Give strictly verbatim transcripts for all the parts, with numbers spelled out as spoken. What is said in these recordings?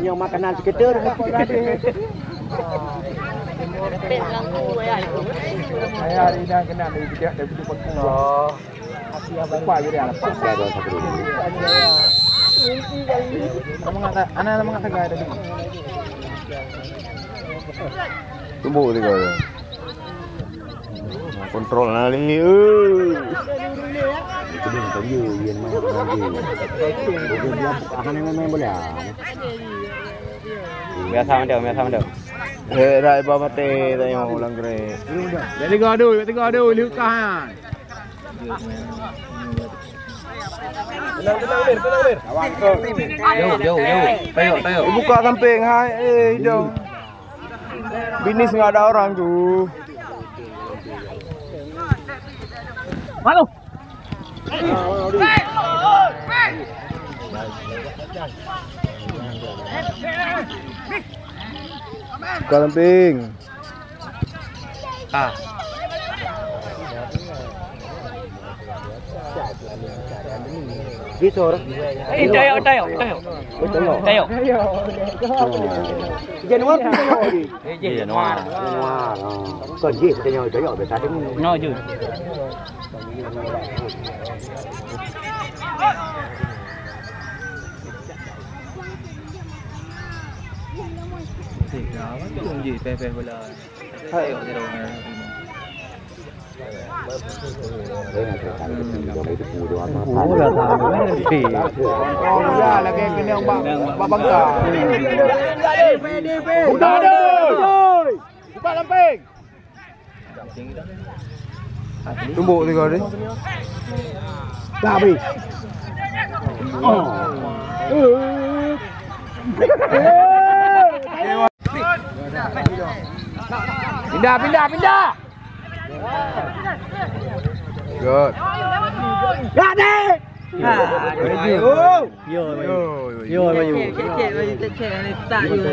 Nyang makanan sekitar. Ayah hari dah kena dari tiga, dari tujuh pangku. Oh. Lupa jadi apa? Ada satu dulu. Nama ngata, anak nama ngata gaya tadi. Tumbuh tiga dia. Kontrol na lé, eh. Itu dia, bukan dia, dia main, bukan dia. Bukan dia, bukan dia main bola. Biasa macam, biasa macam. Eh, dah iba mati, tengok ulang gerak. Jadi gaduh, jadi gaduh, lukah. Tenang, tenang, Mir, tenang, Mir. Jauh, jauh, jauh. Tayo, tayo. Buka samping, hai, eh, hidung. Binis nggak ada orang tu. Malu. Buka samping. Ah. Gitu orang. Eh, tayok, tayok, tayok. Tayok. Januar tu tayok lagi. Eh, Januar. Januar. Oh. Kan dia tayok, tayok biasa tu. No, Jun. Cik, dah apa tu? Jun, peh-peh bola. Hai. Udah lagi kena bak, bak bangka. Udah deh. Buka samping. Tumbuk tiga deh. Dah habis. Oh. Pindah, pindah, pindah. Good. Gak deh. Yo, yo, yo. Cek, cek, cek, cek, tak yo.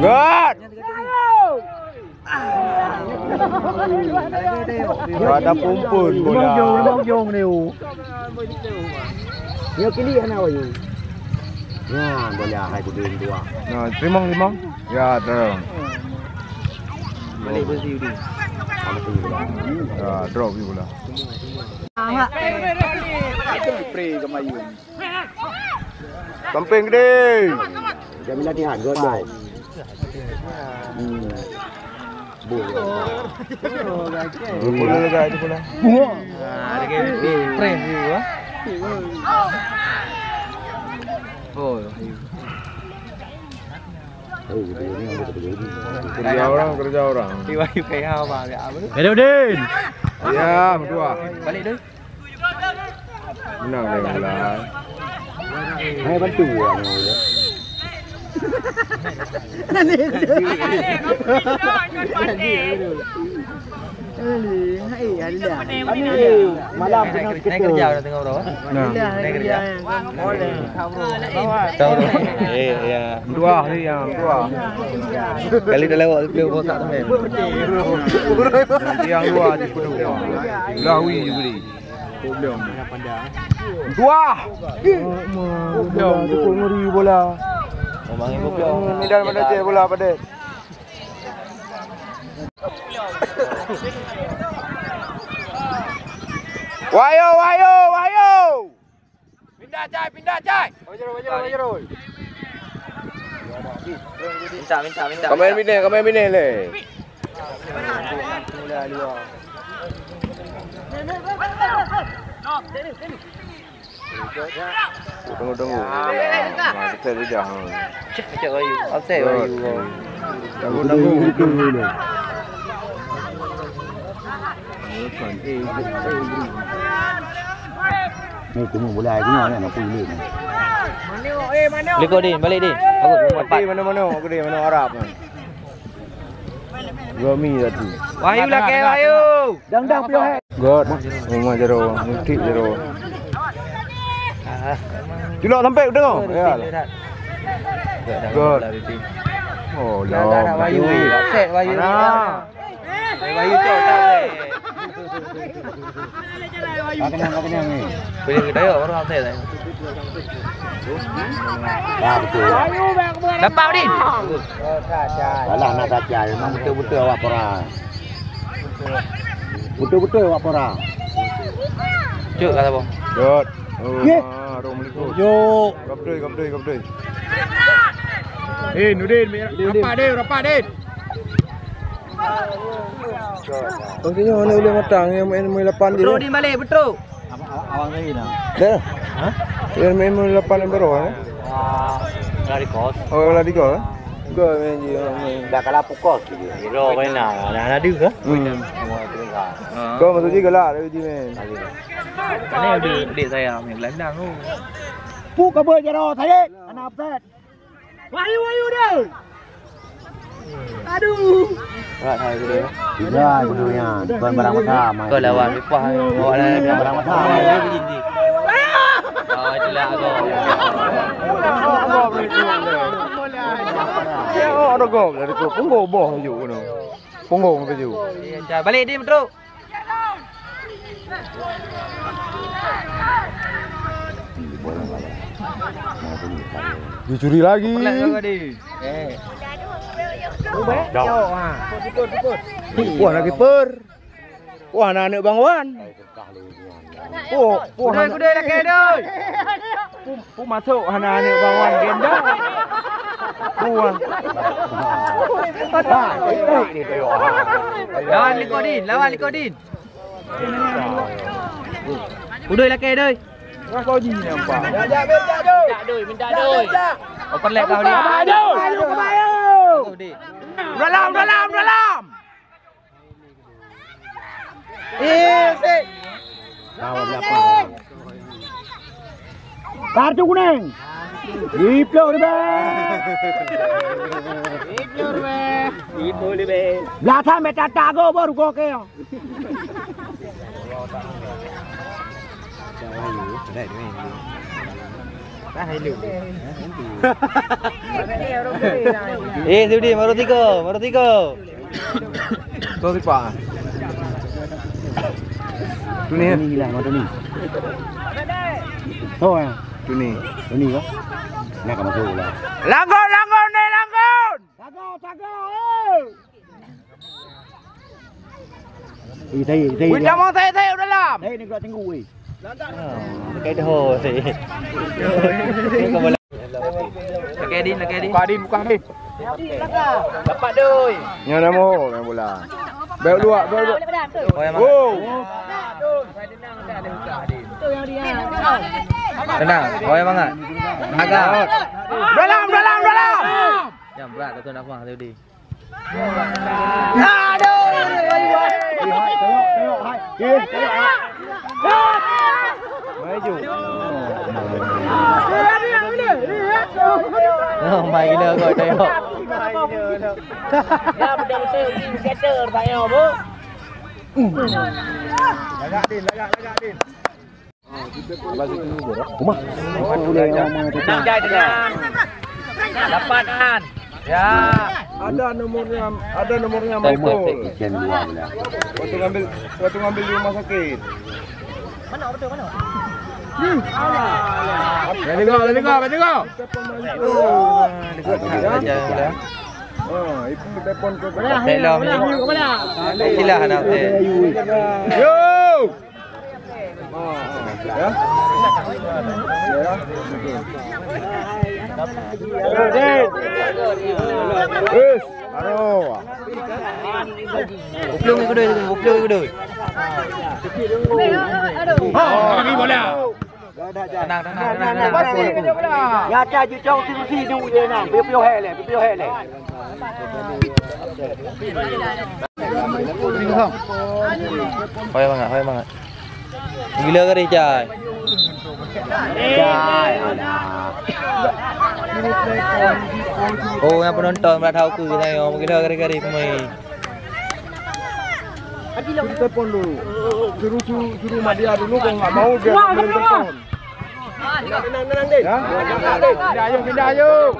Good. Ada pumpun bola. Limong jong, limong jong ni. Nyoe kili hana wahyu. Nyan bola hai kudu dua. Nah, limong, limong. Ya, terus. Balik posisi dia. Ya, drop je bola. Spray ke Mayung. Samping gede. Jam latihan, good boy. Hmm. Bola. Bola lagi, bola. Ah, ada ke press dulu, ah. Oh, ayo. Oh, gede ni, ada gede ni. Kerja orang, kerja orang. Iwan kayak apa? Ada Udin. Ya, berdua. Balik dulu. Menang dengan bola. Hai bantu orang ni. Malam kena kerja dah tengah bro. Nah. Kena kerja. Tahu. Eh, ya. Dua hari yang dua. Kali dah lewat tu bosak tu. Yang dua je kedua. Lawi juga ni. Dua. Dua. Ngeri bola. Memang ibu pion. Medan mana je bola pada. Wahyu, wahyu, wahyu. Pindah cai, pindah cai. Minta, minta, minta. Kami bini, kami bini le. Tunggu, tunggu. Nah, kita lidah. Cek, cek Wahyu. Offside Wahyu. Tunggu, tunggu. Ni tunggu bola ni, nak pun ni. Balik kau, Din. Balik, Din. Aku tempat. Mana, mana? Aku di mana Arab ni. Wahyu lakèe, Wahyu. Dang, dang, pion hai. God, rumah jero, mutik jero. Ah, memang Culok sampai u teungoh. Ya. Good. Oh, dah, dah, dah, Bayu. Set Bayu. Mana? Bayu cok tak. Tak kenyang, tak kenyang ni. Boleh kita yuk, baru sampai dah. Dah, betul. Dapat, Udin. Alah, nak saja. Memang betul-betul awak perang. Betul-betul awak pora. Cuk, kata bang. Jot. Oh, ye. Ah, Assalamualaikum. Jok. Kapdoi, kapdoi, kapdoi. Eh, Nudin, rapat, Din, rapat, Din. Maksudnya mana boleh matang yang main, main lapan je. Betul, Din, balik, betul. Abang, abang, abang lagi dah. Dah. Hah? Yang main, main lapan yang baru, eh? Ah, lari kos. Oh, lari kos, eh? Gol main je, main. Dah kalah pukos je. Kira main lah. Nah, ada ke? Hmm. Sama tu lah. Kau maksud je galak dari team, man. Ini udah adik saya main gelandang tu. Pu kabel jaroe, Said. Anak offside. Wahyu, wahyu dia. Aduh. Berat hai kudu ya. Tiga kudu nya. Bukan barang besar. Kau lawan Ripah. Bawa lah. Bukan barang besar. Oh, itulah aku. Ya, oh, ada gol dari tu. Punggol boh je tu. Punggol tu. Balik dia betul. Dicuri lagi. Wah, nak kiper. Wah, nak aneuk Bang Wan. Oh, oh, kudai, kudai, lakèe doi. Pu, pu masuk hana aneuk Bang Wan genda. Pu, ah. Lawan Likodin, lawan Likodin. Udoi lakèe doi. Wah, kau ji nampak. Minta doi, minta doi. Open leg kau ni. Aduh, aduh, aduh. Dalam, dalam, dalam. Eh, sik. Kartu kuning. Diplôh ribèe. Diplôh ribèe. Diplôh ribèe. Belasan beta tago baru gol ke. Eh, Zudi, baru tiga, baru tiga. Sorry, Pak. Tu ni, eh? Ni lah, tu ni. Oh, ya. Tu ni. Tu ni, kah? Nak masuk lah. Langgon, langgon, ni langgon. Tago, tago, eh. Eh, saya, saya, wih, dia. Damang saya, saya dalam. Saya ni gerak tengku, weh. Ah, pakai dah, saya. Pakai Din, pakai Din. Buka Din, buka Din. Dapat doi. Nyan nama orang bola. Baik luak, baik luak. Oh, yang mana? Oh. Tenang, oh, yang mana? Agak. Dalam, dalam, dalam. Yang berat tu nak mah tadi. Aduh. Maju. Oh, main gila kau tengok. Ya, betul-betul wing setter tayau, Bu. Lagak, Din, lagak, lagak, Din. Tenang, Jai, tenang. Dapat, An. Ya. Ada nomornya, ada nomornya Michael. Waktu ngambil, waktu ngambil di rumah sakit. Ready go, ready go, ready go. Telepon Michael. Oh, itu telepon ke. Silah anak. Yo. Ya. Ya. Wis, baru. Uplung ikut doi, uplung ikut doi. Ha, bagi bola. Tenang, tenang, tenang, tenang. Nyata je cong solusi dulu je nang. Piu-piu hai leh, piu-piu hai leh. Hoi mangat, hoi mangat. Gila kali, Cai. Cai, alah. Oh, nyang penonton brat hau keu saya, oh, gila kali-kali pemain. Suruh telepon dulu. Suruh, suruh, suruh Madia dulu, kalau nggak mau, biar dia telepon. Tenang, tenang, tenang, Din. Ya? Pindah, yuk, pindah, yuk.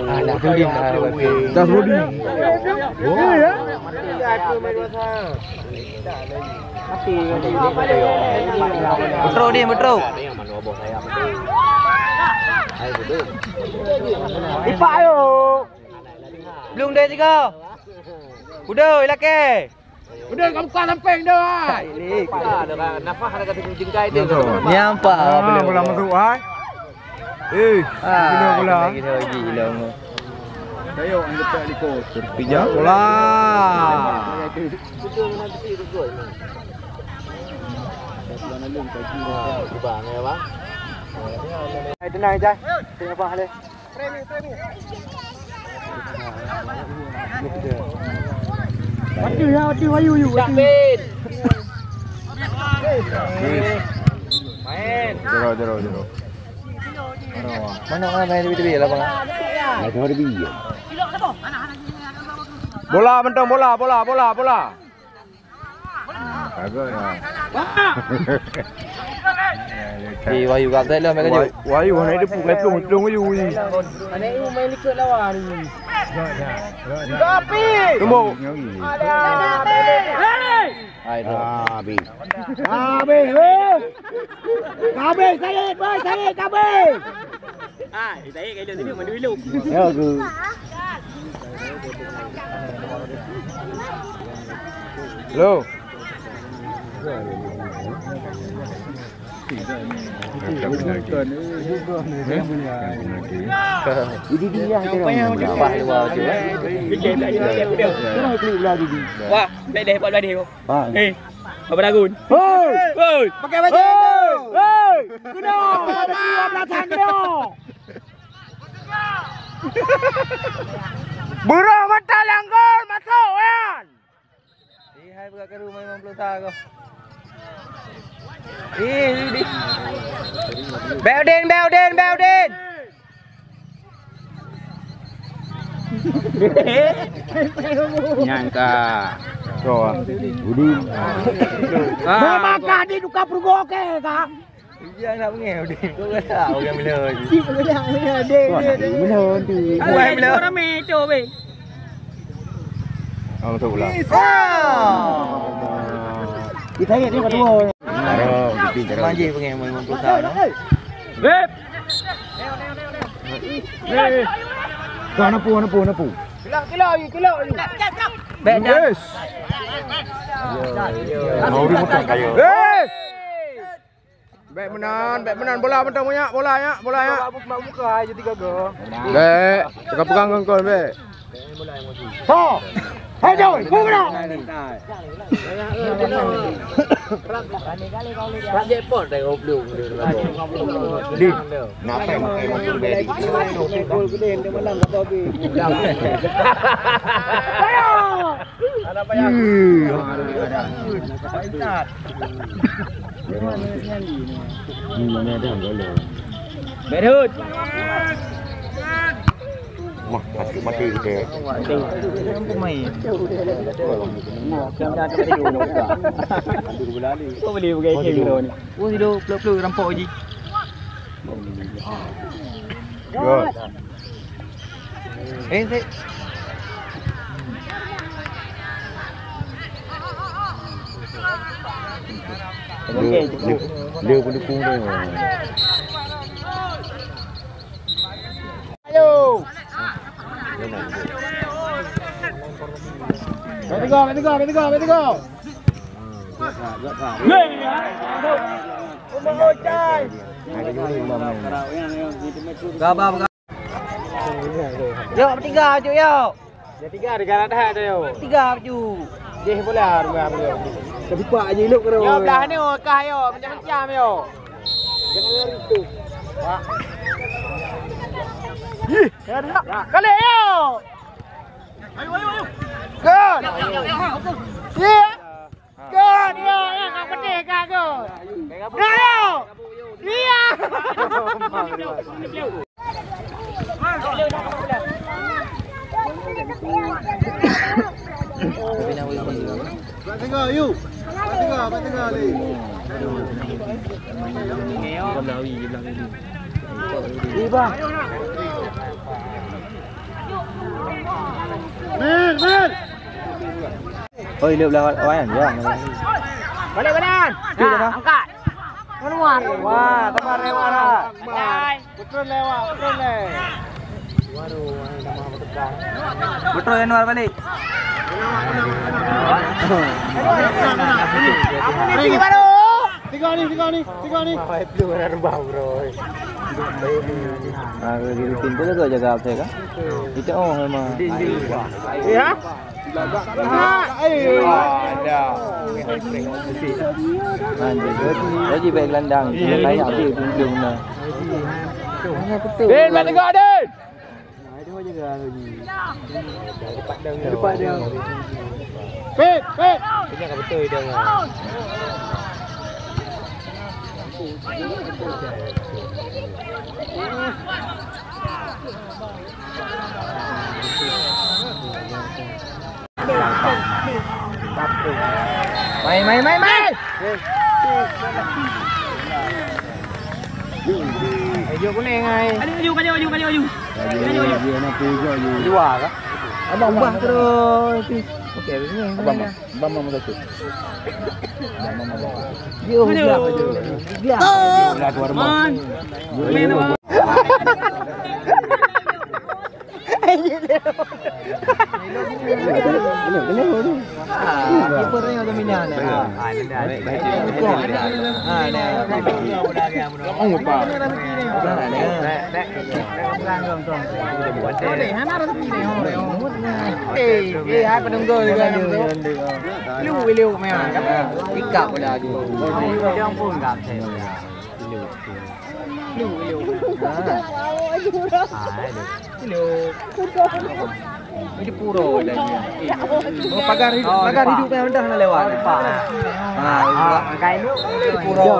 Ah, nak tulim dah. Das Rudi. Oh, ya. Betul ni, betul. Ipak, ayo. Belum deh tiga. Udah, ilakeh. Udah, kamu buka samping dah, ai. Ini. Nafah ada kata jengkai dia. Nyampak. Ah, bola masuk, ai. Eh, ah, gila bola. Gila, gila, gila. Ayo, anggap tak liko. Terpijak bola. Hai, tenang, Jai. Tengok apa hal dia. Waduh, ya, waduh, ayu, ayu, waduh. Main. Jero, jero, jero. Mana orang main tepi-tepi lapangan? Ada orang tepi. Bola mentong, bola, bola, bola, bola. Bagus, ya. Di Wahyu Gabdek lah, mereka Wah-, Wahyu, naik depan, naik pelung, pelung Wahyu ni. Anak ibu main ikut lawan ni. Tapi. Tunggu. Ada. Hai, tu. Habis. Habis, eh. Habis, Said, boy, Said, habis. Ah, Said kat sini, mana dulu? Ya, tu. Lo. Jadi dia yang terang. Lepas luar tu, eh. Terang klik belah diri. Wah, deh, deh, buat belah deh. Faham? Eh, apa lagun? Hoi! Hoi! Pakai baju hijau! Hoi! Kena! Ada dua belas tahun kena! Beurah mata langgor masuk, Wan! Eh, hai buka keru main lima puluh satu. Eh, ini. Beudin, Beudin, Beudin! Nyangka. So, Udin. Ah. Memakah di duka pergoke, kah? Iya, nak bengeh, Udin. Kau kata orang bila. Cik, bila, bila, dek, dek, dek. Bila tu. Orang ramai tu, weh. Oh, betul pula. Kita ingat dia kat dua. Manjih pengen main main pulsa tu. Beb. Kau napu, napu, napu. Kelak, kelak, kelak. Beb dah. Yes. Mau remote kaya. Yes. Bèk meunan, bèk meunan. Bola mantong banyak, bola ya, bola ya. Bèk, pegang-pegang kongkon, bèk. Ho! Hei, Joy, buka dah. Di, nak pen, pen, pen, pen. Ayo! Anak payah. Berhut. Mah, mati, mati kita. Kau boleh pakai kem ni. Oh, sido peluk-peluk rampok ji. Good. Eh, sik. Dia, dia, dia pun dukung dia. Ayo. Baik tegur, baik tegur, baik tegur, baik tegur. Yo, bertiga, Cuk, yo. Bertiga, tiga dah ada, yo. Tiga, Cuk. Jeh bola, rumah, rumah. Tapi pak je luk. Yo, belah ni, kah, yo. Macam-macam, yo. Jangan lari tu. Pak. Ih, ya, dah. Kali, yo. Ayo, ayo, ayo. Good. Iya. Good, iya, iya, kat pedih, kat good. Nah, yo. Iya. Tengok, yuk. Tengah, tengah ni. Mer, mer. Oh, ini belah awak kan? Ya. Balik badan. Nah, angkat. Keluar. Wah, tebar lewat dah. Santai. Betul lewat, betul lewat. Betul Anwar balik. Tiga ni, tiga ni, tiga ni. Ah, di tim tu jaga, jaga apa kan? Kita oh memang. Ya? Ada. Haji, Haji baik gelandang. Dia kayak dia tunjuk nah. Din, buat tegak, Din. Nah, itu aja ke Haji. Depan dia. Pit, pit. Ini akan betul dia. Mai, mai, mai, mai. Aju kuning ai. Aju, aju, aju, aju, aju. Aju, aju, aju. Luar kah? Abang ubah terus. Okey, abang, abang, abang, abang. Yo, gelap aja. Gelap. Man. Main apa? Ah, kiper ni agak minah ni. Ah, ni dah. Ah, ni. Eh, eh, hai penunggu juga. Lu, lu, memang. Ikap pula aku. Dia pun enggak saya. Lu, lu. Ah. Ah, lu. Lu. Ini pura dah dia. Oh, pagar hidup, oh, pagar hidup yang dah nak lewat. Oh, depan. Ah, ah, pagar hidup. Pura.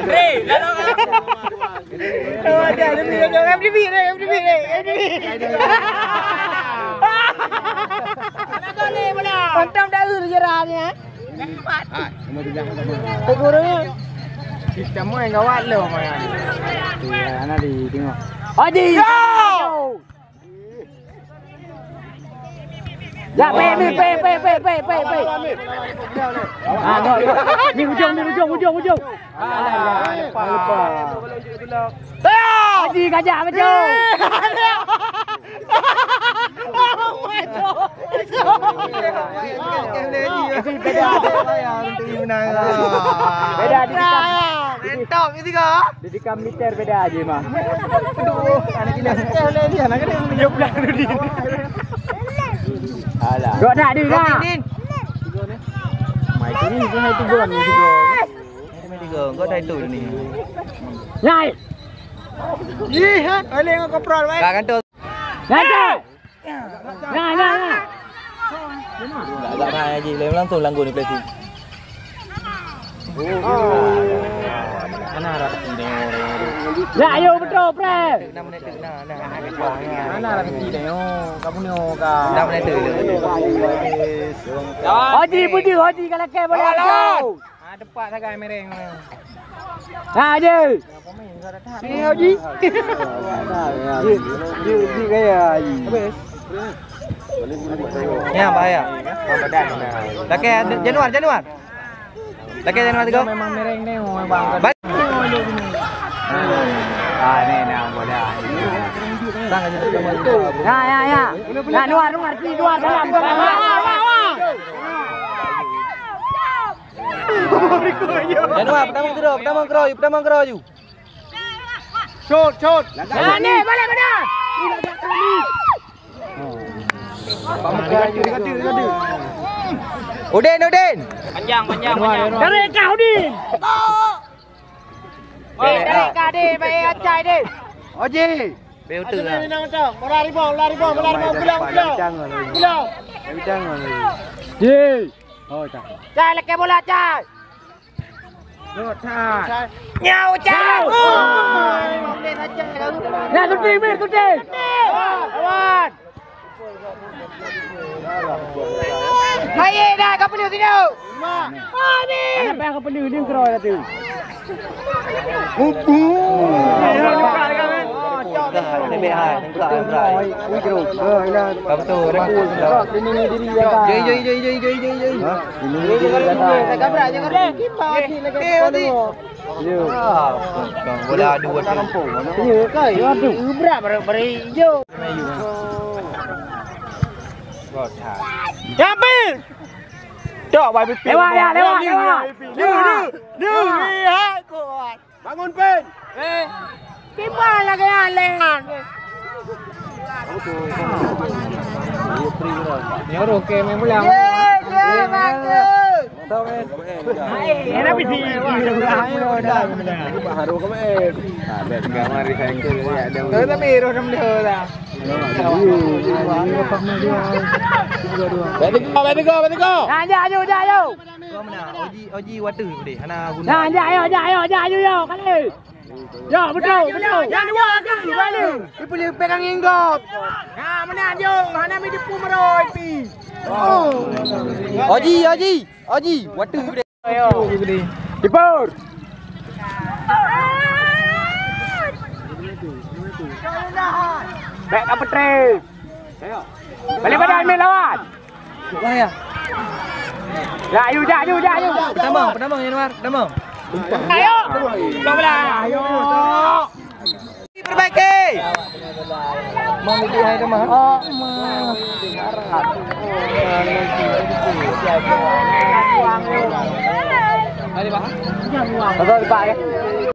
Hei, lalu. Oh, ada, ada, ada, ada, ada. Mantap dah tu sejarahnya. Hai, nombor tiga. Tegurunya. Sistem yang gawat lo, Mayan. Iya, nanti tengok. Haji! Yo! Ya, pe, pe, pe. Ah, no, no. Ni ujung, ni ujung, ujung, ujung. Ah, lepas, lepas. Haji gajah betul. Beda, beda. Beda di Mantap, itu kah? Di tikam liter beda aja mah. Aduh, anak gila. Eh, boleh dia, anak gila. Dia pulang dulu. Alah. Dok tak ada dah. Mai tu ni, tu hai tu gol ni, tu gol. Hai tu tiga, gol dah itu ni. Naik. Ih, ha, balik dengan koprol, baik. Kat kantor. Kantor. Nah, nah, nah. Agak naik lagi, langsung langgun di plastik. Mana arah sini? Ya, ayo betul, Pre. Mana arah sini? Kamu ni, oh, ka. Haji, budi, Haji, kalau ke boleh. Ah, tepat sagai mereng. Ha, je. Ni, Haji. Ji, ji, ji gaya, Haji. Habis. Ni bahaya. Lakèe Januar, Januar. Lakèe Januar tiga. Memang mereng ni, oh, bang. Ah, ni, ni, bola. Ya, ya, ya. Ya, luar, luar, luar, dalam. Januar, pertama keudroe, pertama keudroe, pertama keudroe. Shot, shot. Nah, ni, balik badan. Udin, Udin. Panjang, panjang, panjang. Tarik kah, Udin. Eh, tarik kah, Udin. Baik, Acai, Udin. Oji. Betul lah. Bola ribau, bola ribau, bola ribau. Bilang, bilang. Bilang. Bilang. Ye. Oh, tak. Cai, lakèe bola, Cai. Shot, Cai. Nyau, Cai. Nyau. Oh. Nah, shooting, Mir, shooting. Lawan. Baik dah, kau penuh sini. Amin. Anak payah kau penuh, dia keroy dah tu. Lebih hai, tengok, tengok. Kamu tu, dah. Jai, jai, jai, jai, jai, jai, jai. Hah? Ini dia dah. Jangan, jangan. Kipas, lagi. Ya. Ah, bola adu, adu. Ya, kan? Aduh. Berat, berat, berat. Yo. Yapi. Tok, bai pipi. Lewat, ya, lewat, lewat. Du, du, du, lihat kuat. Bangun, Pen. Eh. Kipas lagi, ya, lewat. Nyoe roh ke main bola. Ye, ye, bagus. Tapi roh enam belas lah. Baik tiga, baik tiga, baik tiga. Nah, jak, ayo, jak, ayo. Oji, Oji, water deh. Hana guna. Nah, jak, ayo, jak, ayo, jak, ayo, yo, kali. Yo, betul, betul. Yang dua, yang dua. Ipeuleueng pegang inggop. Ha, meunan, jom. Hana mi depu meuroi pi. Oji, Oji, Oji, water gede. Ayo. Tipur. Baik, tak petrem. Balik badan, main lawan. Wah, ya. Jak, ayu, jak, ayu, jak, ayu. Pertama, pertama, Yanuar, pertama. Ayo. Dua belas. Ayo. Perbaiki. Mau lebih hai teman. Oh, ma. Pasal depan, ya.